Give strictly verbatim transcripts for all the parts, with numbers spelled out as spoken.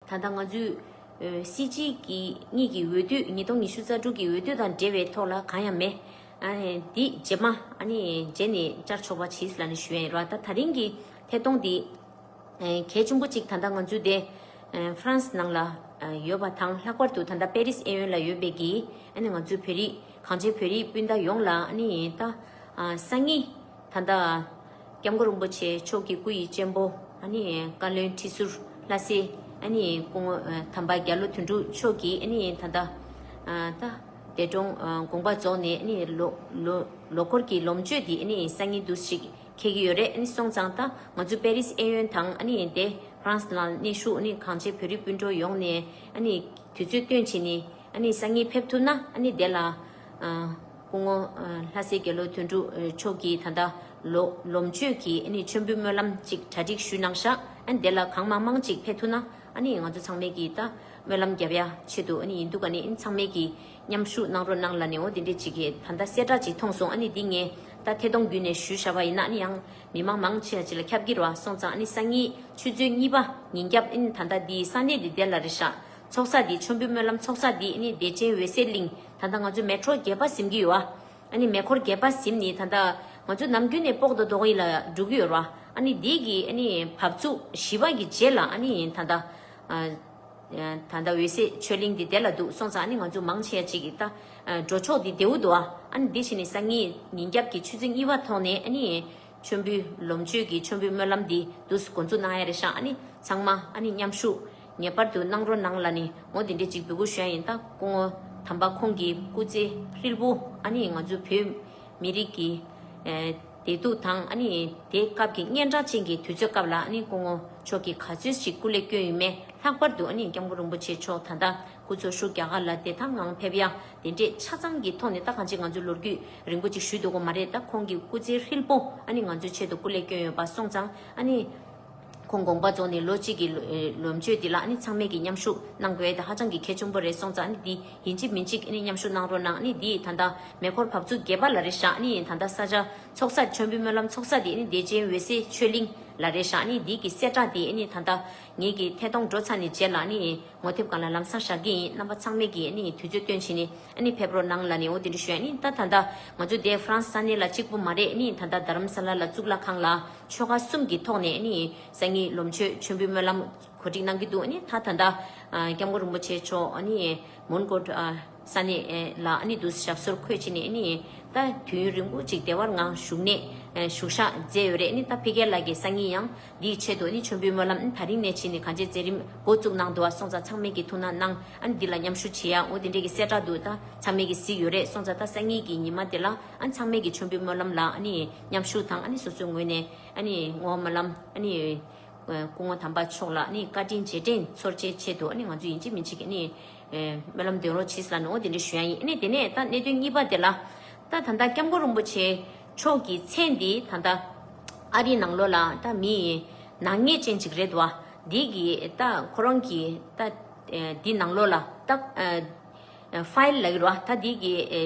ད་ལྟ་ང་ཚོས་ཨ་སྲིད་སྤྱི་གི་གཉིས་ཀྱི་འོས་བསྡུ་ཉིས་སྟོང་ཉི་ཤུ་རྩ་དྲུག་གི་འོས་བསྡུ་དང་འབྲེལ་བའི་ཐོག་ལ་གང་ཡང་མེད། ཨ་ནི་འདི་རྗེས་མ་ཨ་ནི་རྗེས་ནས་བཅར་ཆོག་པ་བྱེད་ལབ་ནས་ཞུ་ཡ་ཡིན་ར། ད་ད་རིང་གི་ཐད་གཏོང་འདི་ཨ་གལ་ཆེན་པོ་གཅིག་ད་ལྟ་ང་ཚོའི་དེ་ཨ་ཧྥ་རན་སི་ནང་ལ་ཨ་ཡོད་པ་དང་། ལྷག་པར་དུ་ད་ལྟ་པེ་རིས་གཡས་གཡོན་ལ་ཡོད་པའི་གི་ཨ་ནི་ང་ཚོའི་བོད་རིགས་གངས་ཅན་བོད་རིགས་སྤུན་ཟླ་ཡོངས་ལ་ཨ་ནི་ད་ཨ་སང་ཉིན་ད་ལྟ་སྐྱབས་མགོན་རིན་པོ་ཆེ་མཆོག་གི་སྐུ་ཡི་གཅེན་པོ་ཨ་ནི་བཀའ་བློན་ཁྲི་ཟུར་ལྷ་སྲས་ཨ་ནི་སྐུ་ངོ་ཨ་དམ་པ་རྒྱ་ལོ་དོན་གྲུབ་མཆོག་གིས་ཨ་ནི་ད་ལྟ་ཨ་ད་འདས་གྲོངས་ཨ་དགོངས་པ་རྫོགས་ནས་ཨ་ནི་ལོ་ལོ་ལོ་འཁོར་གྱི་ལོ་མཆོད་འདི་ཨ་ནི་སང་ཉིན་འདུག་ཞིག་འཁེལ་གྱི་ཡོད་རེད། ཨ་ནི་སོང་ཙང་ད་ང་ཚོ་པེ་རིས་གཡས་གཡོན་དང་ཨ་ནི་དེ་ཧྥ་རན་སི་ནང་གནས་བཞུགས་ཨ་ནི་གངས་ཅན་བོད་རིགས་སྤུན་གྲོགས་ཡོངས་ནས་ཨ་ནི་དུས་ཚོད་བཏོན་བྱས་ནས་ཨ་ནི་སང་ཉིན་ཕེབས་ཐུབ་ན་ཨ་ནི་དེ་ལ་ཨ་སྐུ་ངོ་ཨ་ལྷ་སྲས་རྒྱ་ལོ་དོན་གྲུབ་ཨ་མཆོག་གིས་ད་ལྟ་ལོ་ལོ་མཆོད་ཀྱི་ཨ་ནི་མཆོད་འབུལ་སྨོན་ལམ་ཅིག་གྲ་སྒྲིག་ཞུས་གནང་ཤག་ཨ་ནི་དེ་ལ་གང་མང་མང་ཅིག་ཕེབས་ཐུབ་ན་ཨ་ནི་ང་ཚོ་ཚང་མས་ཀྱིས་ད་སྨོན་ལམ་རྒྱབ་ཡ་ཆེད་དུ་ཨ་ནི་ཡིན་འདུག་ཨ་ནི་ཨ་ནི་ཚང་མས་ཀྱིས་མཉམ་ཞུགས་གནང་རོགས་གནང་ལབ་ནས། འོ་དེ་འདྲས་ཅིག་གིས་ད་ལྟ་གསལ་བསྒྲགས་ཅིག་མཐོང་སོང་། ཨ་ནི་འདི་ངས་ད་ཐད་གཏོང་བརྒྱུད་ནས་ཞུས་བཞག་པ་ཡིན་ན་ཨ་ནི་ཡང་མི་མང་མང་ཆེ་བ་ཅིག་ལ་ཁྱབ་ཀྱི་རེད་པ། སོང་ཙང་ཨ་ནི་སང་ཉིན་ཆུ་ཚོད་གཉིས་པ་ཉིན་རྒྱབ་ཨ་ནི་ད་ལྟ་འདི་ས་གནས་འདི་དེ་ལ་རེད་ཤག་ཚོགས་ས་འདི་མཆོད་འབུལ་སྨོན་ལམ་ཚོགས་ས་འདི་ཨ་ནི་བདེ་ཆེན་འོད་གསལ་གླིང་། ད་ལྟ་ང་ཚོ་མེ་ཊོ་བརྒྱད་པ་ཟིན་གྱི་ཡོད་པ། ཨ་ནི་མེ་འཁོར་བརྒྱད་པ་ཟིན་ནས་ད་ལྟ་ང་ཚོ་ནམ་རྒྱུན་ནས་སྤོག་དང་རྡོ་གཡུ་ལ་འགྲོ་གི་ཡོད་རེད་པ། ཨ་ནི་འདི་གི་ཨ་ནི་བབས་ཚུགས་བཞི་པ་གི་རྗེས་ལ་ཨ་ནི་ད་ལྟ་ཨ་ད་ལྟ་འོད་གསལ་ཆོས་གླིང་འདི་དེ་ལ་འདུག་སོང་ཙང་ཨ་ནི་ང་ཚོ་མང་ཆེ་བ་ཅིག་གིས་ད་ཨ་འགྲོ་ཕྱོགས་འདི་བདེ་པོ་འདུག་ཨ། ཨ་ནི་འདི་བྱས་ནས་སང་ཉིན་ཉིན་རྒྱབ་ཀྱི་ཆུ་ཚོད་གཉིས་པ་ཐོག་ནས་ཨ་ནི་མཆོད་འབུལ་ལོ་མཆོད་ཀྱི་མཆོད་འབུལ་སྨོན་ལམ་འདི་འདུག་སེ་འགོ་འཛུགས་གནང་ཡ་རེད་ཤག་ཨ་ནི་ཚང་མ་ཨ་ནི་མཉམ་ཞུགས་ངེས་པར་དུ་གནང་རོགས་གནང་ལབ་ནས་འོ་དེ་འདྲས་ཅིག་འབོད་སྐུལ་ཞུ་ཡ་ཡིན། ད་སྐུ་ངོ་དམ་པ་ཁོང་གི་སྐུ་ཚེ་ཧྲིལ་པོ་ཨ་ནི་ང་ཚོ་བོད་མི་རིགས་ཀྱི་ཨེ་བདེ་སྡུག་དང་ཨ་ནི་དེ་སྐབས་ཀྱི་སྙན་གྲགས་ཅན་གྱི་དུས་ཚོད་སྐབས་ལ་ཨ་ནི་སྐུ་ངོ་མཆོག་གིས་ག་ཚོད་ཅིག་སྐུ་ལས་བསྐྱོན་ཡོད་མེད། ལྷག་པར་དུ་ཨ་ནི་སྐྱབས་མགོན་རིན་པོ་ཆེ་མཆོག་ད་ལྟ་སྐུ་འཚོ་བཞུགས་རྒྱ་གར་ལ་བདེ་ཐང་ངང་ཕེབས་ཡ་དེ་འདྲས་ཆ་ཚང་གི་ཐོག་ནས། ད་གང་ཅི་ང་ཚོ་ལོ་རྒྱུས་རིང་པོ་ཅིག་ཞུ་འདོད་ཀྱི་མ་རེད། ད་ཁོང་གི་སྐུ་ཚེ་ཧྲིལ་པོ་ཨ་ནི་ང་ཚོའི་ཆེད་དུ་སྐུ་ལས་བསྐྱོན་ཡོད་པ་སོང་ཙང་ཨ་ནི་ཁོང་དགོངས་པ་རྫོགས་ནས་ལོ་གཅིག་གི་ལོ་ཨེ་ལོ་མཆོད་འདི་ལ་ཨ་ནི་ཚང་མས་ཀྱིས་མཉམ་ཞུགས་གནང་དགོས་དེ་ཧ་ཅང་གི་གལ་ཆེན་པོ་རེད། སོང་ཙང་ཨ་ནི་འདི་ཡིན་གཅིག་མིན་གཅིག་ཨ་ནི་མཉམ་ཞུགས་གནང་རོགས་གནང་། ཨ་ནི་འདི་ད་ལྟ་མེ་འཁོར་བབས་ཚུགས་བརྒྱད་པ་ལ་རེད་ཤག་ཨ་ནི་ད་ལྟ་ས་ཆ་ཚོགས་ས་མཆོད་འབུལ་སྨོན་ལམ་ཚོགས་ས་འདི་ཨ་ནི་བདེ་ཆེན་འོད་གསལ་ཆོས་གླིང་ལ་རེད་ཤག་ཨ་ནི་འདི་གི་གསལ་བསྒྲགས་འདི་ཨ་ནི་ད་ལྟ་ངེད་ཀྱི་ཐད་གཏོང་འགྲོ་ཚར་ནས་རྗེས་ལ་ཨ་ནི་ངོ་དེབ་སྒང་ལ་ལམ་སང་བཞག་གི་ཡིན། རྣམ་པ་ཚང་མས་ཀྱིས་ཨ་ནི་དུས་ཚོད་བཏོན་བྱས་ནས་ཨ་ནི་ཕེབས་རོགས་གནང་ལབ་ནས་འོ་དེ་འདྲ་ཞུ་ཡ་ཡིན། ད་ད་ལྟ་ང་ཚོ་དེ་ཧྥ་རན་སི་ས་གནས་ལ་གཅིག་པུ་མ་རེད། ཨ་ནི་ད་ལྟ་རྡ་རམ་ས་ལ་ལ་གཙུག་ལག་ཁང་ལ་ཆོལ་ཁ་གསུམ་གྱི་ཐོག་ནས་ཨ་ནི་སང་ཉིན་ལོ་མཆོད་མཆོད་འབུལ་སྨོན་ལམ་གོ་སྒྲིག་གནང་གི་འདུག་ཨ་ནི་ད་ད་ལྟ་ཨ་སྐྱབས་མགོན་རིན་པོ་ཆེ་མཆོག་ཨ་ནི་མོན་གྷོ་ཨ་ས་གནས་ཨེ་ལ་ཨ་ནི་འདུག་སེ་ཞབས་སོར་འཁོད་བྱས་ནས་ཨ་ནི་ད་དུས་ཡུན་རིང་པོ་ཅིག་བདེ་བར་ངང་བཞུགས་གནས་ཨེ་བཞུགས་ཞག་མཛད་ཡོད་རེད། ཨ་ནི་ད་ཕ་གི་ལ་གི་སང་ཉིན་ཡང་འདིའི་ཆེད་དུ་ཨ་ནི་མཆོད་འབུལ་སྨོན་ལམ་ཨ་ནི་ད་རིང་ནས་བྱས་ནས་གང་ཅི་མཛད་རིམ་འགོ་བཙུགས་གནང་འདུག་པ། སོང་ཙང་ཚང་མས་ཀྱིས་ཐུགས་སྣང་གནང་། ཨ་ནི་འདི་ལ་མཉམ་ཞུགས་བྱེད་ཡ་འོ་དེ་འདྲས་ཀྱི་གསལ་བསྒྲགས་འདུག་ད་ཚང་མས་ཀྱིས་གཟིགས་ཡོད་རེད། སོང་ཙང་ད་སང་ཉིན་གྱི་ཉི་མ་དེ་ལ་ཨ་ནི་ཚང་མས་ཀྱིས་མཆོད་འབུལ་སྨོན་ལམ་ལ་ཨ་ནི་མཉམ་ཞུགས་དང་། ཨ་ནི་སོ་སོའི་ངོས་ནས་ཨ་ནི་བསྔོ་བ་སྨོན་ལམ་ཨ་ནི་སྐུ་ངོ་དམ་པ་མཆོག་ལ་ཨ་ནི་བཀའ་དྲིན་རྗེས་དྲན་ཚོར་བྱེད་ཆེད་དུ་ཨ་ནི་ང་ཚོ་ཡིན་གཅིག་མིན་གཅིག་ཨ་ནི་སྨོན་ལམ་འདོན་རོགས་བྱེད་ཟེར་ལབ་ནས་འོ་དེ་འདྲ་ཞུ་ཡ་ཡིན། ཨ་ནི་དེ་ནས་ད་གནད་དོན་གཉིས་པ་དེ་ལ། ད་ད་ལྟ་སྐྱབས་མགོན་རིན་པོ་ཆེ་མཆོག་གི་མཚན་འདི་ད་ལྟ་ཨ་རིའི་ནང་ལོགས་ལ་ད་མི་ནག་ཉེས་ཅན་ཅིག་རེད་འདུག་པ། འདི་གི་ད་ཁོ་རང་གི་ད་འདི་ནང་ལོགས་ལ་ད་ཕའིལ་ལབ་ཀྱི་རེད་པ། ད་འདི་གི་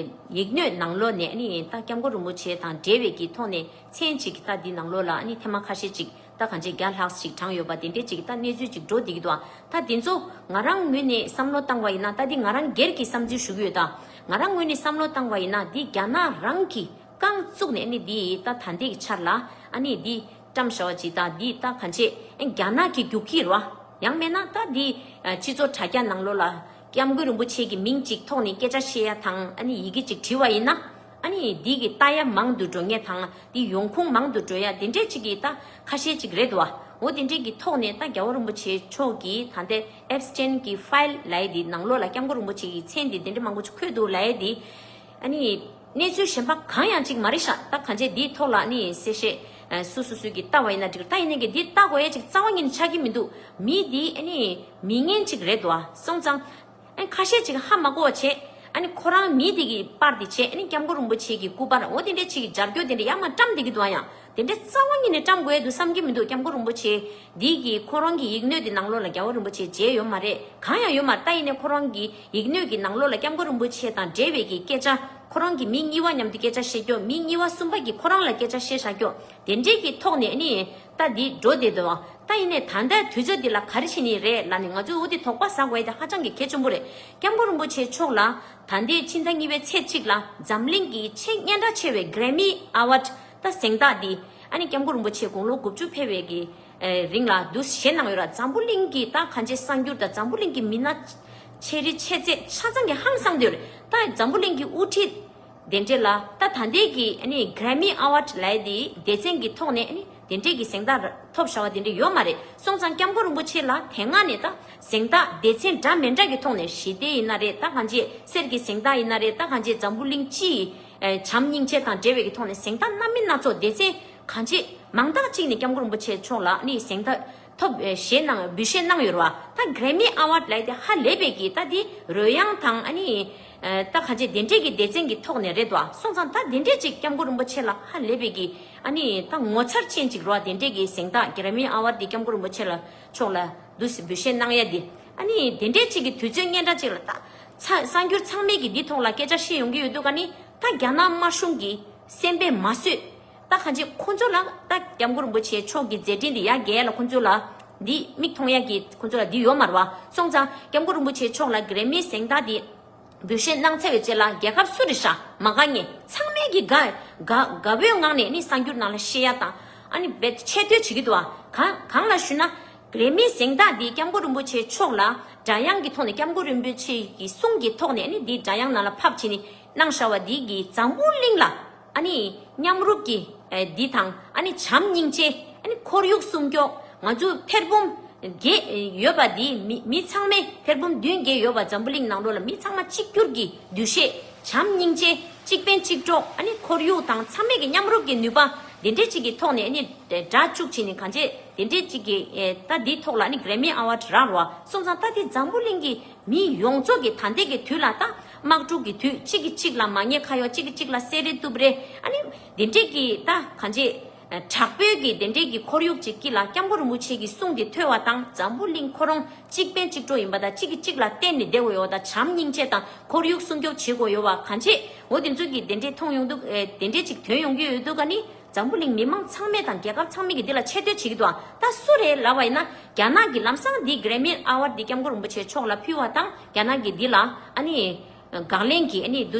ཡིག་སྣོད་ནང་ལོགས་ནས་ཨ་ནི་ད་སྐྱབས་མགོན་རིན་པོ་ཆེ་དང་འབྲེལ་བའི་གི་ཐོག་ནས་མཚན་ཅིག་ད་འདི་ནང་ལོགས་ལ་ཨ་ནི་ཐེངས་མ་ཁ་ཤས་ཅིག་ད་གང་ཅི་བརྒྱ་ལྷག་ཅིག་བགྲངས་ཡོད་པ་དེ་འདྲས་ཅིག་ད་གནས་ཚུལ་ཅིག་འགྲོ་བསྡད་ཀྱི་འདུག་ད་དེ་ཚོ་ང་རང་ངོས་ནས་བསམ་བློ་བཏང་བ་ཡིན་ན། ད་འདི་ང་རང་སྒེར་གྱི་བསམ་ཚུལ་ཞུ་གི་ཡོད། ད་ང་རང་ངོས་ནས་བསམ་བློ་བཏང་བ་ཡིན་ན། འདི་རྒྱ་ནག་རང་གིས་རྐང་བཙུགས་ནས་ཨ་ནི་འདི་ད་ད་ལྟའི་གི་ཆར་ལ་ཨ་ནི་འདི་བཀྲམ་བཞག་པ་ཅིག་ད་འདི་ད་གང་ཅི་ཨ་རྒྱ་ནག་གིས་རྒྱུག་གི་རེད་པ། ཡང་མིན་ན་ད་འདི་སྤྱི་ཚོགས་དྲ་རྒྱ་ནང་ལོགས་ལ་སྐྱབས་མགོན་རིན་པོ་ཆེ་གི་མིང་ཅིག་ཐོག་ནས་སྐད་ཆ་བཤད་ཡ་དང་། ཨ་ནི་ཡི་གེ་ཅིག་བྲིས་པ་ཡིན་ན། ཨ་ནི་འདི་གི་ལྟ་ཡ་མང་དུ་འགྲོ་མཁན་དང་། འདི་ཡོང་ཁུངས་མང་དུ་འགྲོ་ཡ་དེ་འདྲས་ཅིག་གི་ད་ཁ་ཤས་ཅིག་རེད་འདུག་པ། འོ་དེ་འདྲས་ཀྱི་ཐོག་ནས་ད་རྒྱལ་བ་རིན་པོ་ཆེ་མཆོག་གི་ད་ལྟའི་ཨེབ་སི་ཊེན་གྱི་ཕའིལ་ལབ་ཡ་འདི་ནང་ལོགས་ལ་སྐྱབས་མགོན་རིན་པོ་ཆེ་གི་མཚན་འདི་དེ་འདྲས་མང་པོ་ཅིག་འཁོད་འདུག་ལབ་ཡ་འདི། ཨ་ནི་གནས་ཚུལ་གཞན་པ་གང་ཡང་ཅིག་མ་རེད་ཤག་ད་གང་ཅི་འདིའི་ཐོག་ལ་ཨ་ནི་གསལ་བཤད་ཨ་སུ་སུ་སུ་གིས་ལྟ་བ་ཡིན་ན་འགྲིག་ད་ཡིན་ནའི་གི་འདི་ལྟ་དགོས་ཡ་ཅིག་རྩ་བ་ཉིད་ནས་ཆགས་ཀྱི་མི་འདུག་མི་འདི་ཨ་ནི་མི་ངན་ཅིག་རེད་འདུག་པ། སོང་ཙང་ཨ་ཁ་ཤས་ཅིག་ཧ་མ་གོ་བ་བྱས། ཨ་ནི་ཁོ་རང་མི་དེ་གི་པར་དེ་བྱས། ཨ་ནི་སྐྱབས་མགོན་རིན་པོ་ཆེ་གི་སྐུ་པར་འོ་དེ་འདྲས་ཅིག་གི་སྦྱར་སྐྱོར་དེ་འདྲས་ཡར་མར་བཀྲམ་བསྡད་ཀྱི་འདུག་པ། ཡང་ དེ་འདྲ་རྩ་བ་ཉིད་ནས་བཀྲམ་དགོས་འདུག་བསམ་གྱི་མི་འདུག་སྐྱབས་མགོན་རིན་པོ་ཆེ་འདི་གི་ཁོ་རང་གི་ཡིག་སྣོད་འདི་ནང་ལོགས་ལ་རྒྱལ་བ་རིན་པོ་ཆེ་མཇལ་ཡོད་མ་རེད། གང་ཡང་ཡོད་མ་རེད། ད་ཡིན་ནའི་ཁོ་རང་གི་ཡིག་སྣོད་ཀྱི་ནང་ལོགས་ལ་སྐྱབས་མགོན་རིན་པོ་ཆེ་དང་འབྲེལ་བའི་གི་སྐད་ཆ། ཁོ་རང་གི་མི་གཉིས་པ་མཉམ་དུ་སྐད་ཆ་བཤད་རྒྱུ། མི་གཉིས་པ་གསུམ་པ་གིས་ཁོ་རང་ལ་སྐད་ཆ་བཤད་བཞག་རྒྱུ། དེ་འདྲའི་གི་ཐོག་ནས་ནི་ད་འདི་འགྲོ་བསྡད་འདུག་ད་ཡིན་ནའི་ད་ལྟའི་དུས་ཚོད་འདི་ལ་ག་རེ་བྱེད་ནི་རེད་ལབ་ནས་ང་ཚོས་འོ་དེ་དོགས་པ་ཟ་དགོས་ཡ་དེ་ཧ་ཅང་གི་གལ་ཆེན་པོ་རེད། སྐྱབས་མགོན་རིན་པོ་ཆེ་མཆོག་ལ་ད་ལྟའི་ཕྱི་ཟླ་གཉིས་པའི་ཚེས་གཅིག་ལ་འཛམ་གླིང་གི་ཆེས་སྙན་གྲགས་ཆེ་བའི་Grammy Award ད་གཟེངས་རྟགས་འདི་ཨ་ནི་སྐྱབས་མགོན་རིན་པོ་ཆེ་དགུང་ལོ་དགུ་བཅུ་ཕེབས་པའི་གི་ཨེ་རིང་ལ་འདུ་བཞེས་གནང་ཡོད་ར། འཛམ་བུ་གླིང་གི་ད་གང་ཅི་གསར་འགྱུར་དང་འཛམ་བུ་གླིང་གི་མི་སྣ་ཆེ་རིགས་ཆེ་ཚད་ཆ་ཚང་གི་ཧང་སངས་དེ་རེད། ད་འཛམ་བུ་གླིང་གི་དབུ་ཁྲིད་དེ་འདྲས་ལ་ད་ད་ལྟའི་གི་ཨ་ནི་Grammy Award ལབ་ཡ་དེ་སྡེ་ཚན་གི་ཐོག་ནས་ཨ་ནི་དེ་འདྲས་ཀྱི་གཟེངས་རྟགས་ཐོབ་བཞག་པ་དེ་འདྲས་ཡོད་མ་རེད། སོང་ཙང་སྐྱབས་མགོན་རིན་པོ་ཆེ་ལ་དེ་སྔ་ནས་ད་གཟེངས་རྟགས་སྡེ་ཚན་འདྲ་མི་འདྲ་གི་ཐོག་ནས་ཞི་བདེ་ཡིན་ན་རེད། ད་གང་ཅི་གསེར་གྱི་གཟེངས་རྟགས་ཡིན་ན་རེད། ད་གང་ཅི་འཛམ་བུ་གླིང་སྤྱི་ཡི་བྱམས་སྙིང་རྗེ་དང་འབྲེལ་བའི་གི་ཐོག་ནས་གཟེངས་རྟགས་སྣ་མིན་སྣ་ཚོགས་སྡེ་ཚན་གང་ཅི་མང་དག་ཅིག་ནས་སྐྱབས་མགོན་རིན་པོ་ཆེ་མཆོག་ལ་ནི་གཟེངས་རྟགས་ཐོབ་བཞེས་གནང་འབུལ་བཞེས་གནང་ཡོད་རེད་བ། ད་Grammy Award ལབ་དེ་ཧ་ལས་པའི་གི་ད་དེ་རོལ་དབྱངས་དང་ཨ་ནི་ད་གང་ཅི་དེ་འདྲས་ཀྱི་སྡེ་ཚན་གྱི་ཐོག་ནས་རེད་བ། སོང་ཙང་ད་དེ་འདྲས་ཅིག་སྐྱབས་མགོན་རིན་པོ་ཆེ་ལ་ཧ་ལས་པའི་གི་ཨ་ནི་ད་ངོ་མཚར་ཅན་ཅིག་རེད་བ། དེ་འདྲས་ཀྱི་གཟེངས་རྟགས་Grammy Award དེ་སྐྱབས་མགོན་རིན་པོ་ཆེ་ལ་མཆོག་ལ་འདུ་འབུལ་བཞེས་གནང་ཡ་དེ་ཨ་ནི་དེ་འདྲས་ཅིག་གི་དུས་ཚོད་སྙན་གྲགས་ཅིག་ལ་ད་ཚ་གསར་འགྱུར་ཚང་མས་ཀྱི་འདི་ཐོག་ལ་སྐད་ཆ་བཤད་ཡོང་གི་ཡོད་འདུག་ག་ནི་ད་རྒྱ་ནག་དམར་གཞུང་གི་སེམས་པས་མ་བཟོད། ད་གང་ཅི་ཁོ་ཚོ་ལ་ད་སྐྱབས་མགོན་རིན་པོ་ཆེ་མཆོག་གི་མཛད་འཕྲིན་འདི་ཡར་རྒྱས་ལ་ཁོ་ཚོ་ལ་འདི་མིག་མཐོང་ཡ་གི་ཁོ་ཚོ་ལ་འདི་ཡོད་མ་རེད་བ། སོང་ཙང་སྐྱབས་མགོན་རིན་པོ་ཆེ་མཆོག་ལ་Grammy གཟེངས་རྟགས་འདི་འབུལ་བཞེས་གནང་ཚར་བའི་རྗེས་ལ་རྒྱལ་ཁབ་སུ་རེད་ཤག་མ་དགའ་ངེས་ཚང་མས་ཀྱི་དགའ་དགའ་དགའ་བོའི་ངང་ནས་ནི་གསར་འགྱུར་ནང་ལ་བཤད་ཡ་དང་ཨ་ནི་རྦད་ཆེ་བསྟོད་བྱེད་ཀྱི་འདུག་བ། གང་གང་ལ་ཞུ་ན་Grammy གཟེངས་རྟགས་འདི་སྐྱབས་མགོན་རིན་པོ་ཆེ་མཆོག་ལ་སྒྲ་དབྱངས་ཀྱི་ཐོག་ནས་སྐྱབས་མགོན་རིན་པོ་ཆེ་གི་གསུང་གི་ཐོག་ནས་ནི་འདི་སྒྲ་དབྱངས་ནང་ལ་ཕབ་བྱས་ནས་གནང་བཞག་པ་འདི་གི་འཛམ་བུ་གླིང་ལ་ཨ་ནི་མཉམ་རུབ་ཀྱི་ཨེ་འདི་དང་ཨ་ནི་བྱམས་སྙིང་རྗེ་ཨ་ནི་ཁོར་ཡུག་སྲུང་སྐྱོབ་ང་ཚོ་ཐེར་འབུམ་བརྒྱད་ཡོད་པ་འདི་མི་མི་ཚང་མས་ཐེར་འབུམ་བདུན་བརྒྱད་ཡོད་པ་འཛམ་བུ་གླིང་ནང་ལོགས་ལ་མི་ཚང་མ་གཅིག་གྱུར་གྱི་འདུ་ཤེས་བྱམས་སྙིང་རྗེ་གཅིག་ཕན་གཅིག་གྲོགས་ཨ་ནི་ཁོར་ཡུག་དང་ཚང་མས་ཀྱི་མཉམ་རུབ་ཀྱི་ནུས་པ་འདི་འདྲས་ཅིག་གི་ཐོག་ནས་ཨ་ནི་སྒྲ་བཅུག་བྱས་ནས་གང་ཅི་དེ་འདྲས་ཅིག་གི་ཨེ་ད་འདིའི་ཐོག་ལ་ནི་Grammy Award རག་རོགས་སོང་ཙང་ད་དེ་འཛམ་བུ་གླིང་གི་མི་ཡོངས་རྫོགས་ཀྱི་ད་ལྟའི་གི་དུས་ལ་ད་དམག་འཁྲུག་གི་དུས་གཅིག་གིས་གཅིག་ལ་མ་ཉེས་ཁ་གཡོག་གཅིག་གིས་གཅིག་ལ་བསད་རེས་གཏུབ་རེས་ཨ་ནི་དེ་འདྲས་ཀྱི་ད་གང་ཅི་དྲག་པོའི་གི་དེ་འདྲས་ཀྱི་ཁོར་ཡུག་ཅིག་གི་ལ་སྐྱབས་མགོན་རིན་པོ་ཆེ་གི་གསུང་དེ་ཐོས་པ་དང་འཛམ་བུ་གླིང་ཁོ་རང་གཅིག་ཕན་གཅིག་གྲོགས་ཡིན་པ་དང་གཅིག་གིས་གཅིག་ལ་བརྟེན་ནས་བསྡད་དགོས་ཡོད་པ་དང་བྱམས་སྙིང་རྗེ་དང་ཁོར་ཡུག་སྲུང་སྐྱོབ་བྱེད་དགོས་ཡོད་པ་གང་ཅི་འོ་དེ་ཚོ་གི་དེ་འདྲས་མཐོང་ཡོང་འདུག་ཨེ་དེ་འདྲས་ཅིག་ཐོན་ཡོང་གི་ཡོད་འདུག་ག་ནི། འཛམ་བུ་གླིང་མི་མང་ཚང་མས་དང་རྒྱལ་ཁབ་ཚང་མས་ཀྱི་འདི་ལ་ཆེ་བསྟོད་བྱེད་ཀྱི་འདུག་ད་སུ་རེད་ལབ་པ་ཡིན་ན་རྒྱ་ནག་གི་ལམ་སང་འདི་Grammy Award འདི་སྐྱབས་མགོན་རིན་པོ་ཆེ་མཆོག་ལ་ཕུལ་བ་དང་རྒྱ་ནག་གི་འདི་ལ་ཨ་ནི་དགག་ལན་གྱི་ཨ་ནི་འདུ་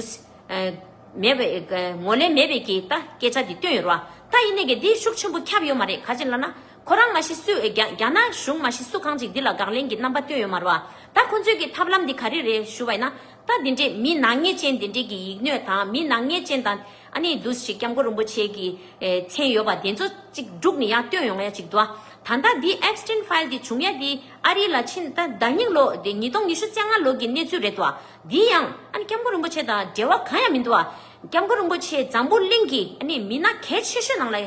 མེད་པའི་ངོས་ལེན་མེད་པའི་གི་ད་སྐད་ཆ་འདི་བཏོན་ཡོད་རེད་བ། ད་ཡིན་ནའི་གི་འདི་ཤུགས་ཆེན་པོ་ཁྱབ་ཡོད་མ་རེད། ག་ཅི་ལབ་ན་ཁོ་རང་མ་གཞི་སུ་རྒྱ་རྒྱ་ནག་གཞུང་མ་གཞི་སུ་གང་ཅིག་འདི་ལ་དགག་ལན་གྱི་རྣམ་པ་བཏོན་ཡོད་མ་རེད་བ། ད་ཁོ་ཚོས་ཀྱི་ཐབས་ལམ་འདི་ག་རེ་རེད་ཞུ་བ་ཡིན་ན། ད་འདི་འདྲའི་མི་ནག་ཉེས་ཅན་འདི་འདྲའི་གི་ཡིག་སྣོད་དང་མི་ནག་ཉེས་ཅན་དང་ཨ་ནི་འདུ་ཞིག་སྐྱབས་མགོན་རིན་པོ་ཆེ་གི་ཨེ་མཚན་ཡོད་པ་དེ་ཚོ་གཅིག་བསྒྲུགས་ནས་ཡང་བཏོན་ཡོང་ཡ་གཅིག་འདུག་ད་ལྟ་འདི་Epstein file འདི་བྱུང་ཡ་འདི་ཨ་རི་ལ་ཕྱིན་ད་ཟླ་ཉིན་ལོ་འདི་ཉིས་སྟོང་ཉི་ཤུ་རྩ་ལྔ་ལོ་གི་གནས་ཚུལ་རེད་འདུག་འདི་ཡང་ཨ་ནི་སྐྱབས་མགོན་རིན་པོ་ཆེ་དང་འབྲེལ་བ་གང་ཡང་མི་འདུག་སྐྱབས་མགོན་རིན་པོ་ཆེ་འཛམ་བུ་གླིང་གི་ཨ་ནི་མི་སྣ་གལ་ཆེ་ཤོས་ནང་ལ་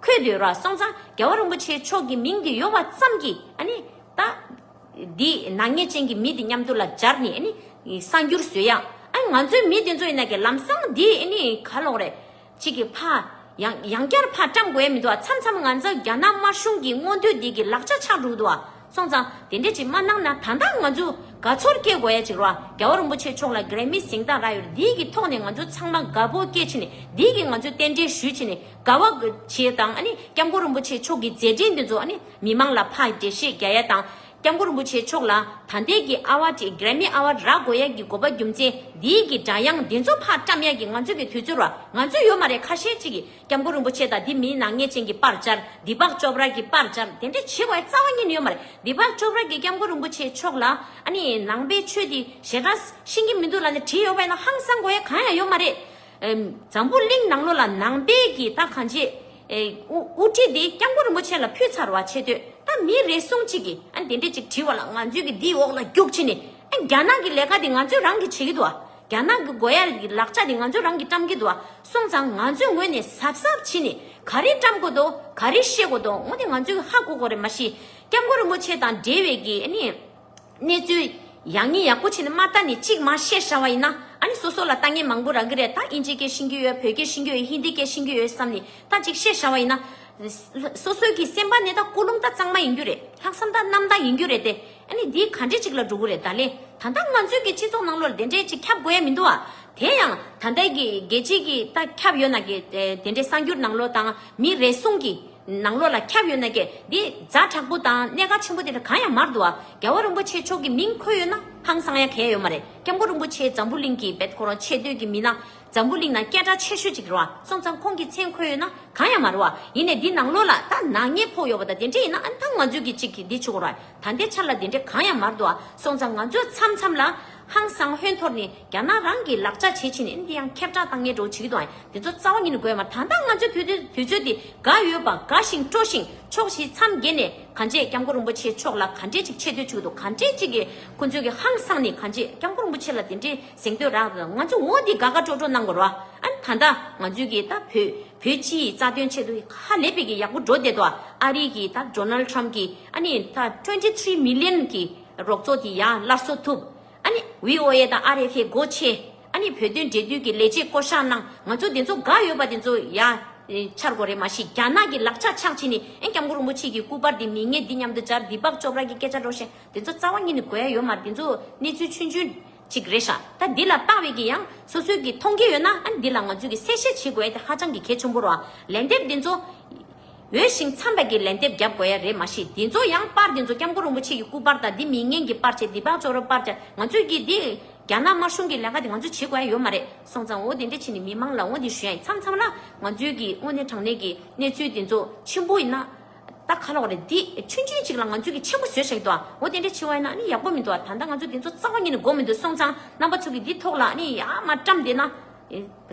འཁོད་འདོད་ར་སོང་ཙང་རྒྱལ་བ་རིན་པོ་ཆེ་མཆོག་གི་མིང་འདི་ཡོད་པ་ཙམ་གྱིས་ཨ་ནི་ད་འདི་ནག་ཉེས་ཅན་གྱི་མི་འདི་མཉམ་དུ་ལ་སྦྱར་ནས་ཨ་ནི་གསར་འགྱུར་བཟོ་ཡ། ཨ་ང་ཚོའི་མི་འདི་ཚོ་ཡིན་ན་གི་ལམ་སང་འདི་ཨ་ནི་ག་ལོག་རེད། གཅིག་གི་ཕ་ཡང་ཡང་བསྐྱར་ཕ་བཀྲམ་དགོས་ཡ་མི་འདུག་ཨ། མཚམས་མཚམས་ང་ཚོ་རྒྱ་ནག་དམར་གཞུང་གི་མངོན་འདོད་འདི་གི་ལག་ཆ་ཆགས་འགྲོ་གི་འདུག་ཨ། སོང་ཙང་དེ་འདྲས་ཅིག་མ་གནང་ན་ད་ལྟ་ང་ཚོ་དགའ་ཚོར་སྐྱེ་དགོས་ཡ་ཅིག་རེད་བ། རྒྱལ་བ་རིན་པོ་ཆེ་མཆོག་ལ་Grammy གཟེངས་རྟགས་རག་ཡོད་རེད། འདི་གི་ཐོག་ནས་ང་ཚོ་ཚང་མ་དགའ་པོ་སྐྱེ་བྱས་ནས་འདི་གི་ང་ཚོ་རྟེན་འབྲེལ་ཞུས་བྱས་ནས་དགའ་བ་བྱེད་དང་ཨ་ནི་སྐྱབས་མགོན་རིན་པོ་ཆེ་མཆོག་གི་མཛད་འཕྲིན་འདི་ཚོ་ཨ་ནི་མི་མང་ལ་ཕར་འགྲེལ་བཤད་རྒྱག་ཡ་དང་། སྐྱབས་མགོན་རིན་པོ་ཆེ་མཆོག་ལ་ད་ལྟའི་གི་ཨ་ཝར་ཌི་Grammy Award རག་དགོས་ཡ་གི་དགོས་པ་རྒྱུ་མཚན་འདིའི་གི་སྒྲ་དབྱངས་འདི་ཚོ་ཕར་བཀྲམ་ཡ་གི་ང་ཚོ་གི་དུས་ཚོད་ར་ང་ཚོ་ཡོད་མ་རེད། ཁ་ཤས་ཅིག་གིས་སྐྱབས་མགོན་རིན་པོ་ཆེ་དང་འདི་མིའི་ནག་ཉེས་ཅན་གྱི་པར་སྦྱར། དི་པག་ཅོབ་ར་གི་པར་སྦྱར། དེ་འདྲ་བྱེད་དགོས་ཡ་རྩ་བ་ཉིད་ནས་ཡོད་མ་རེད། དི་པག་ཅོབ་ར་གིས་སྐྱབས་མགོན་རིན་པོ་ཆེ་མཆོག་ལ་ཨ་ནི་ནང་པའི་ཆོས་འདི་ཞེ་དྲག་ཤེས་ཀྱི་མི་འདུག་ལབ་ནས་བྲིས་ཡོད་པ་ཡིན་ན་ཧང་སང་དགོས་ཡ་གང་ཡང་ཡོད་མ་རེད། ཨེམ། འཛམ་བུ་གླིང་ནང་ལོགས་ལ་ནང་པའི་གི་ད་གང་ཅི། ཨེ། དབུ་དབུ་ཁྲིད་དེ་སྐྱབས་མགོན་རིན་པོ་ཆེ་ལ་ཕུལ་ཚར་བ་ཆེ་དུས་ད་མི་རེ་ཟུང་གཅིག་གིས་ཨ་དེ་འདྲས་ཅིག་བྲིས་པ་ལ་ང་ཚོས་གི་འདིའི་འོག་ལ་རྒྱུག་ཕྱིན་ནས་ཨ་རྒྱ་ནག་གི་ལས་ཀ་དེ་ང་ཚོས་རང་གིས་བྱེད་ཀྱི་འདུག་ཨ། རྒྱ་ནག་གི་དགོས་ཡ་གི་ལག་ཆ་དེ་ང་ཚོས་རང་གིས་བཀྲམ་གྱི་འདུག་ཨ། སོང་ཙང་ང་ཚོའི་ངོས་ནས་གཟབ་གཟབ་བྱས་ནས་ག་རེ་བཀྲམ་དགོས་འདུག་ག་རེ་བཤད་དགོས་འདུག་འོ་དེ་ང་ཚོས་ཧ་གོ་དགོས་རེད། མ་གཞི་སྐྱབས་མགོན་རིན་པོ་ཆེ་དང་འབྲེལ་བའི་གི་ཨ་ནི། གནས་ཚུལ་ ཡག་ཉེས་ཡག་པོ་བྱས་ནས་མ་ལྟ་ནས་གཅིག་མར་བཤད་བཞག་པ་ཡིན་ན། ཨ་ནི་སོ་སོ་ལ་ལྟ་ངན་མང་པོ་རག་གི་རེད། ད་དབྱིན་ཇིའི་སྐད་ཤེས་ཀྱི་ཡོད། བོད་སྐད་ཤེས་ཀྱི་ཡོད། ཧིན་དིའི་སྐད་ཤེས་ཀྱི་ཡོད་བསམ་ནས་ད་གཅིག་བཤད་བཞག་པ་ཡིན་ན། སོ་སོའི་གི་སེམས་པ་ནས་ད་ཀུན་སློང་ད་གཙང་མ་ཡིན་རྒྱུ་རེད། ལྷག་བསམ་ད་རྣམ་དག་ཡིན་རྒྱུ་རེད་དེ། ཨ་ནི་འདི་ག་འདྲས་ཅིག་ལ་འགྲོ་གི་རེད། ད་ལན་ད་ལྟ་ང་ཚོའི་གི་སྤྱི་ཚོགས་ནང་ལོགས་ལ་དེ་འདྲས་ཅིག་ཁྱབ་དགོས་ཡ་མི་འདུག་ཨ། དེ་ཡང་ད་ལྟའི་གི་རྒྱལ་སྤྱིའི་གི་ད་ཁྱབ་ཡོད་ན་གི་དེ་འདྲས་གསར་འགྱུར་ནང་ལོགས་དང་མི་རེ་ཟུང་གི་ནང་ལོགས་ལ་ཁྱབ་ཡོད་ན་གི་འདི་ཛ་དྲག་པོ་དང་གནད་འགག་ཆེན་པོ་དེ་འདྲ་གང་ཡང་མ་རེད་འདུག་ཨ། རྒྱལ་བ་རིན་པོ་ཆེ་མཆོག་གི་མིང་འཁོད་ཡོད་ན་ཧང་སང་ཡ་གང་ཡང་ཡོད་མ་རེད། སྐྱབས་མགོན་རིན་པོ་ཆེ་འཛམ་བུ་གླིང་གི་བེད་ཁོ་རང་ཆེ་བསྟོད་ཀྱི་མི་སྣ། འཛམ་བུ་གླིང་ནང་སྐད་གྲགས་ཆེ་ཤོས་ཅིག་རེད་བ། སོང་ཙང་ཁོང་གི་མཚན་འཁོད་ཡོད་ན་གང་ཡང་མ་རེད་བ། ཡིན་ནའི་འདི་ནང་ལོགས་ལ་ད་ནག་ཉེས་ཕོག་ཡོད་པ་དང་དེ་འདྲ་ཡིན་ན། ཨ་ནི་ད་ང་ཚོས་ཀྱི་གཅིག་གི་འདི་བྱེད་དགོས་རེད་བ། ད་ལྟའི་ཆར་ལ་དེ་འདྲ་གང་ཡང་མ་རེད་འདུག་བ། སོང་ཙང་ང་ཚོས་མཚམས་མཚམས་ལ་ཧང་སང་ཧོན་འཐོར་ནས་རྒྱ་ནག་རང་གི་ལག་ཆ་བྱེད་ཕྱིན་ནས་འདི་ཡང་ཁྱབ་བསྒྲགས་བཏང་མཁན་འདྲ་བོ་བྱེད་ཀྱི་འདུག་ཨ། དེ་ཚོ་རྩ་བ་ཉིད་ནས་དགོས་མ། ད་ལྟ་ང་ཚོའི་དུས་དུས་དུས་ཚོད་འདི་དགའ་ཡོད་པ་དགའ་ཞིང་སྤྲོ་ཞིང་ཕྱོགས་བཞི་མཚམས་བརྒྱད་ནས་གང་ཅི་སྐྱབས་མགོན་རིན་པོ་ཆེ་མཆོག་ལ་ག་འདྲས་ཅིག་ཆེ་བསྟོད་བྱེད་ཀྱི་འདུག་ག་འདྲས་ཅིག་གི་ཁོ་ཚོས་ཀྱི་ཧང་སང་ནས་གང་ཅི་སྐྱབས་མགོན་རིན་པོ་ཆེ་ལ་དེ་འདྲས་གཟེངས་བསྟོད་རག་ང་ཚོ་འོ་འདི་དགའ་དགའ་སྤྲོ་སྤྲོ་གནང་དགོས་རེད་བ། ཨ་ནི་ད་ལྟ་ང་ཚོའི་གི་ད་བོད་བོད་སྤྱིའི་རྩ་དོན་ཆེད་དུ་ཧ་ལས་པའི་གི་ཡག་པོ་འགྲོ་བསྡད་འདུག་ཨ་རི་གི་ད་ཌོ་ནལ་ཊམ་གི་ཨ་ནི་ད་twenty three million གི་རོགས་ཚོགས་དེ་ཡང་སླར་གསོ་ཐུབ། ཨ་ནི་བྷི་ཨོ་ཨེ་དང་ཨར་ཨེཕ་ཨེ་སྒོ་ཕྱེ། ཨ་ནི་བོད་དོན་འབྲེལ་མཐུད་ཀྱི་ལས་བྱེད་བསྐོ་གཞག་གནང་། ང་ཚོ་དེ་ཚོ་དགའ་ཡོད་པ་དེ་ཚོ་ཡ་འཆར་དགོས་རེད། མ་གཞི་རྒྱ་ནག་གི་ལག་ཆ་ཆག་ཕྱིན་ནས་ཨེ་སྐྱབས་མགོན་རིན་པོ་ཆེ་གི་སྐུ་པར་དེ་མི་ངན་འདི་མཉམ་དུ་སྦྱར། འདི་པག་ཅོབ་ར་གི་སྐད་ཆ་འགྲོ་བཤད་དེ་ཚོ་རྩ་བ་ཉིད་ནས་དགོས་ཡ་ཡོད་མ་རེད། དེ་ཚོ་གནས་ཚུལ་ཆུང་ཆུང་ཅིག་རེད་ཤག་ད་འདི་ལ་བལྟ་བའི་གི་ཡང་སོ་སོའི་གི་མཐོང་གི་ཡོད་ན་ཨ་འདི་ལ་ང་ཚོས་གི་གསལ་བཤད་བྱེད་དགོས་ཡ་དེ་ཧ་ཅང་གི་གལ་ཆེན་པོ་རེད་བ། ལན་འདེབས་འདི་ཚོ་འོས་ཤིང་འཚམས་པ་གི་ལན་འདེབས་རྒྱབ་དགོས་ཡ་རེད། མ་གཞི་འདི་ཚོ་ཡང་པར་འདི་ཚོ་སྐྱབས་མགོན་རིན་པོ་ཆེ་གི་སྐུ་པར་དང་འདི་མི་ངན་གི་པར་ཆས་འདི་པག་ཅོག་རོ་པར་ཆས་ང་ཚོས་གི་འདི་རྒྱ་ནག་དམར་གཞུང་གི་ལས་ཀ་དེ་ང་ཚོས་བྱེད་དགོས་ཡ་ཡོད་མ་རེད། སོང་ཙང་འོ་དེ་འདྲ་བྱས་ནས་མི་མང་ལ་འོ་འདི་ཞུ་ཡ་ཡིན། མཚམས་མཚམས་ལ་ང་ཚོའི་གི་དངོས་གནས་དྲང་གནས་གི་གནས་ཚུལ་འདི་ཚོ་ཆེན་པོ་ཡིན་ན། ད་ག་ལོག་རེད། འདི་ཆུང་ཆུང་ཅིག་ལ་ང་ཚོས་ཀྱི་ཆེན་པོ་བཟོས་བཞག་འདུག་འོ་དེ་འདྲ་བྱེད་བ་ཡིན་ན་ནི་ཡག་པོ་མི་འདུག་ད་ལྟ་ང་ཚོ་འདི་ཚོ་རྩ་བ་ཉིད་ནས་དགོས་མི་འདུག་སོང་ཙང་རྣམ་པ་ཚོ་གིས་འདི་ཐོག་ལ་ནི་ཡར་མར་བཀྲམ་བསྡད་ན།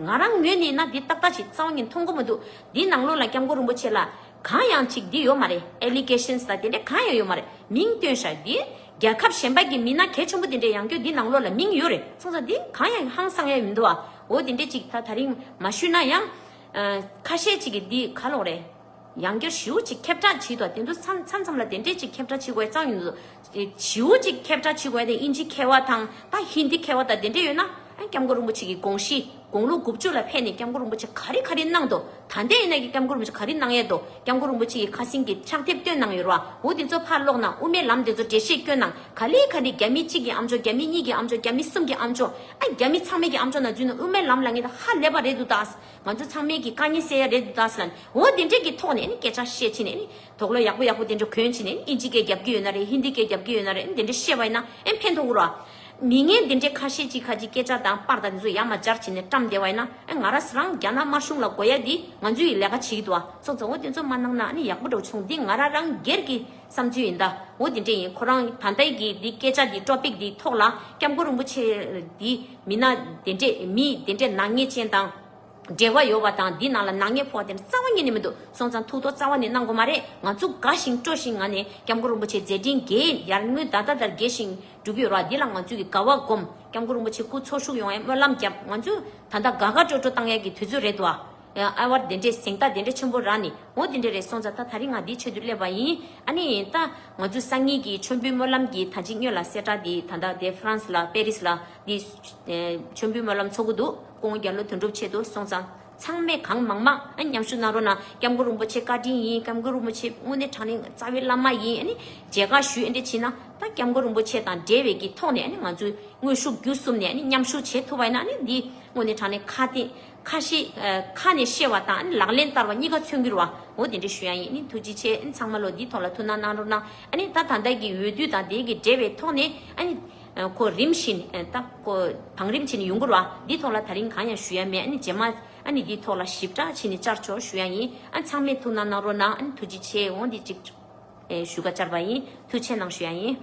ང་རང་ངོས་ནས་ན་འདི་ཏག་ཏག་ཅིག་རྩ་བ་ཉིད་མཐོང་གི་མི་འདུག་འདི་ནང་ལོགས་ལ་སྐྱབས་མགོན་རིན་པོ་ཆེ་ལ་གང་ཡང་ཅིག་འདི་ཡོད་མ་རེད། ཨེ་ལི་གེ་ཤན་ད་དེ་འདྲ་གང་ཡང་ཡོད་མ་རེད། མིང་བཏོན་ཤག་འདི་རྒྱལ་ཁབ་གཞན་པ་གི་མི་སྣ་གལ་ཆེན་པོ་དེ་འདྲ་ཡང་བསྐྱར་འདི་ནང་ལོགས་ལ་མིང་ཡོད་རེད། སོང་ཙང་འདི་གང་ཡང་ཧང་སང་ཡ་མི་འདུག་འོ་དེ་འདྲ་ཅིག་ད་ད་རིང་མ་ཞུས་ན་ཡང་། ཁ་ཤས་ཅིག་གིས་འདི་ག་ལོག་རེད། ཡང་བསྐྱར་ཞེ་པོ་ཅིག་ཁྱབ་བསྒྲགས་བྱེད་དོ། དེ་ཚོ་མཚམས་མཚམས་མཚམས་ལ་དེ་འདྲས་ཅིག་ཁྱབ་བསྒྲགས་བྱེད་དགོས་ཙང་ཡིན་འདུག་ཞེ་པོ་ཅིག་ཁྱབ་བསྒྲགས་བྱེད་དགོས་དེ་དབྱིན་ཇི་མཁས་པ་དང་ད་ཧིན་དི་མཁས་པ་དང་དེ་འདྲས་ཡོད་ན། ཨ་སྐྱབས་མགོན་རིན་པོ་ཆེ་གི་དགོངས་གཞི་དགུང་ལོ་དགུ་བཅུ་ལ་ཕེབས་ནས་སྐྱབས་མགོན་རིན་པོ་ཆེ་ག་རེ་ག་རེ་གནང་འདུག་ད་ལྟ་ཡིན་ན་གི་སྐྱབས་མགོན་རིན་པོ་ཆེ་ག་རེ་གནང་ཡས་འདུག་སྐྱབས་མགོན་རིན་པོ་ཆེ་གི་ཁ་སེང་གི་ཕྱག་དེབ་བཏོན་གནང་ཡོད་རེད་བ། འོ་དེ་ཚོ་ཕར་ཀློག་ན་དབུ་མའི་ལམ་དེ་ཚོ་འགྲེལ་བཤད་བསྐྱོན་གནང་། ག་ལེ་ག་ལེ་རྒྱ་མི་གཅིག་གི་ཨམ་ཅོག་རྒྱ་མི་གཉིས་ཀྱི་ཨམ་ཅོག་རྒྱ་མི་གསུམ་གྱི་ཨམ་ཅོག་ཨ་རྒྱ་མི་ཚང་མའི་གི་ཨམ་ཅོག་ནང་འཛུལ་ན་དབུ་མའི་ལམ་ལ་ངེས་ད་ཧ་ལས་པ་རེད་འདུག་ད། ང་ཚོ་ཚང་མས་ཀྱི་དཀའ་ངལ་སེལ་ཡ་རེད་འདུག་ད་ཟེར་ལ། འོ་དེ་འདྲས་ཀྱི་ཐོག་ནས་ཨ་ནི་སྐད་ཆ་བཤད་ཕྱིན་ནས་ཨ་ནི་དོགས་ལོ་ཡག་པོ་ཡག་པོ་དེ་འདྲ་གོན་ཕྱིན་ནས་ཨ་ནི་དབྱིན་ཇི་སྐད་རྒྱབ་ཀྱི་ཡོད་ན་རེད། ཧིན་དི་སྐད་རྒྱབ་ཀྱི་ཡོད་ན་རེད། ཨ་ནི་དེ་འདྲ་བཤད་པ་ཡིན་ན་ཨ་ནི་ཕན་ཐོགས་ཀྱི་རེད་བ། མི་ངན་དེ་འདྲས་ཁ་ཤས་ཅིག་ཁ་ཅིག་སྐད་ཆ་དང་པར་དང་དེ་ཚོ་ཡར་མར་སྦྱར་ཕྱིན་ནས་བཀྲམ་བསྡད་པ་ཡིན་ན་ཨ་ང་རང་རང་རྒྱ་ནག་དམར་གཞུང་ལ་དགོས་ཡ་འདི་ང་ཚོའི་ལས་ཀ་བྱེད་ཀྱི་འདུག་བ། སོང་ཙང་འོ་དེ་ཚོ་མ་གནང་ན་ཨ་ནི་ཡག་པོ་འདྲ་བོ་སོང་འདི་ང་རང་རང་སྒེར་གྱི་བསམ་ཚུལ་ཡིན་ད། འོ་དེ་འདྲས་ཡིན། ཁོ་རང་ད་ལྟའི་གི་འདི་སྐད་ཆ་འདི་ཊོ་པིག་འདི་ཐོག་ལ་སྐྱབས་མགོན་རིན་པོ་ཆེ་འདི་མི་སྣ་དེ་འདྲས་མི་དེ་འདྲས་ནག་ཉེས་ཅན་དང་། འབྲེལ་བ་ཡོད་པ་དང་འདི་ནང་ལ་ནག་ཉེས་ཕོག་པ་དེ་རྩ་བ་ཉིད་ནས་མི་འདུག་སོང་ཙང་ཐུགས་དོགས་རྩ་བ་ནས་གནང་དགོས་མ་རེད། ང་ཚོ་དགའ་ཞིང་སྤྲོ་ཞིང་ངང་ནས་སྐྱབས་མགོན་རིན་པོ་ཆེ་མཛད་འཕྲིན་རྒྱས་ཡར་ངོའི་ཟླ་ཟླ་ལྟར་རྒྱས་ཤིང་འགྲོ་གི་ཡོད་རེད་བ། འདི་ལ་ང་ཚོས་ཀྱི་དགའ་བ་སྒོམ། སྐྱབས་མགོན་རིན་པོ་ཆེ་སྐུ་འཚོ་བཞུགས་ཡོང་བའི་སྨོན་ལམ་བརྒྱབ། ང་ཚོས་ད་ལྟ་དགའ་དགའ་སྤྲོ་སྤྲོ་བཏང་ཡག་གི་དུས་ཚོད་རེད་དོ། ཨ་བར་དེ་འདྲའི་གཟེངས་རྟགས་དེ་འདྲ་ཆེན་པོ་རག་ནི་འོ་དེ་འདྲ་རེད། སོང་ཙང་ད་ད་རིང་ང་འདིའི་ཆེད་དུ་སླེབས་པ་ཡིན། ཨ་ནི་ད་ང་ཚོའི་སང་ཉིན་གྱི་མཆོད་འབུལ་སྨོན་ལམ་གྱི་ད་ཅི་སྔོན་ལ་གསལ་བསྒྲགས་འདི་ད་ལྟ་དེ་ཧྥ་རན་སི་ལ་པེ་རི་སི་ལ་འདི་མཆོད་འབུལ་སྨོན་ལམ་ཚོགས་ཀྱི་འདུག་སྐུ་ངོ་རྒྱ་ལོ་དོན་གྲུབ་ཆེད་དུ། སོང་ཙང་ཚང་མས་གང་མང་མང་ཨ་མཉམ་ཞུགས་གནང་རོགས་གནང་། སྐྱབས་མགོན་རིན་པོ་ཆེ་བཀའ་དྲིན་ཡིན། སྐྱབས་མགོན་རིན་པོ་ཆེ་དངོས་གནས་དྲང་གནས་རྩ་བའི་བླ་མ་ཡིན། ཨ་ནི་མཇལ་ཁ་ཞུས་ཨེ་འདྲ་བྱས་ན་ད་སྐྱབས་མགོན་རིན་པོ་ཆེ་དང་འབྲེལ་བའི་གི་ཐོག་ནས་ཨ་ནི་ང་ཚོའི་དངོས་ཤུགས་བརྒྱུད་གསུམ་ནས་ཨ་ནི་མཉམ་ཞུགས་བྱེད་ཐུབ་པ་ཡིན་ན་ཨ་ནི་འདི་དངོས་གནས་དྲང་གནས་ཁ་གཏད་ཁ་ཤས་ཁ་ནས་བཤད་པ་དང་ཨ་ནི་ལག་ལེན་བསྟར་བ་གཉིས་ཀ་མཚོན་གྱི་རེད་བ། འོ་དེ་འདྲ་ཞུ་ཡ་ཡིན། ཨ་ནི་ཐུགས་རྗེ་ཆེ། ཨ་ནི་ཚང་མ་ལོ་འདིའི་ཐོག་ལ་ཐུགས་སྣང་གནང་རོགས་གནང་། ཨ་ནི་ད་ད་ལྟ་གི་འོས་བསྡུ་དང་དེ་གི་འབྲེལ་བའི་ཐོག་ནས་ཨ་ནི་ཁོ་རིམ་བཞིན་ད་ཁོ་བང་རིམ་བྱས་ནས་ཡོང་གི་རེད་བ། འདིའི་ཐོག་ལ་ད་རིང་གང་ཡང་ཞུ་ཡ་མེད། ཨ་ནི་རྗེས་མ་ཨ་ནི་འདིའི་ཐོག་ལ་ཞིབ་ཕྲ་བྱས་ནས་བཅར་ཆོག་ཞུ་ཡ་ཡིན། ཨ་ནི་ཚང་མས་ཐུགས་སྣང་གནང་རོགས་གནང་། ཨ་ནི་ཐུགས་རྗེ་ཆེ། འོ་འདི་གཅིག་ཞུ་ག་བཅར་བ་ཡིན། ཐུགས་རྗེ་གནང་ཞུ་ཡ་ཡིན།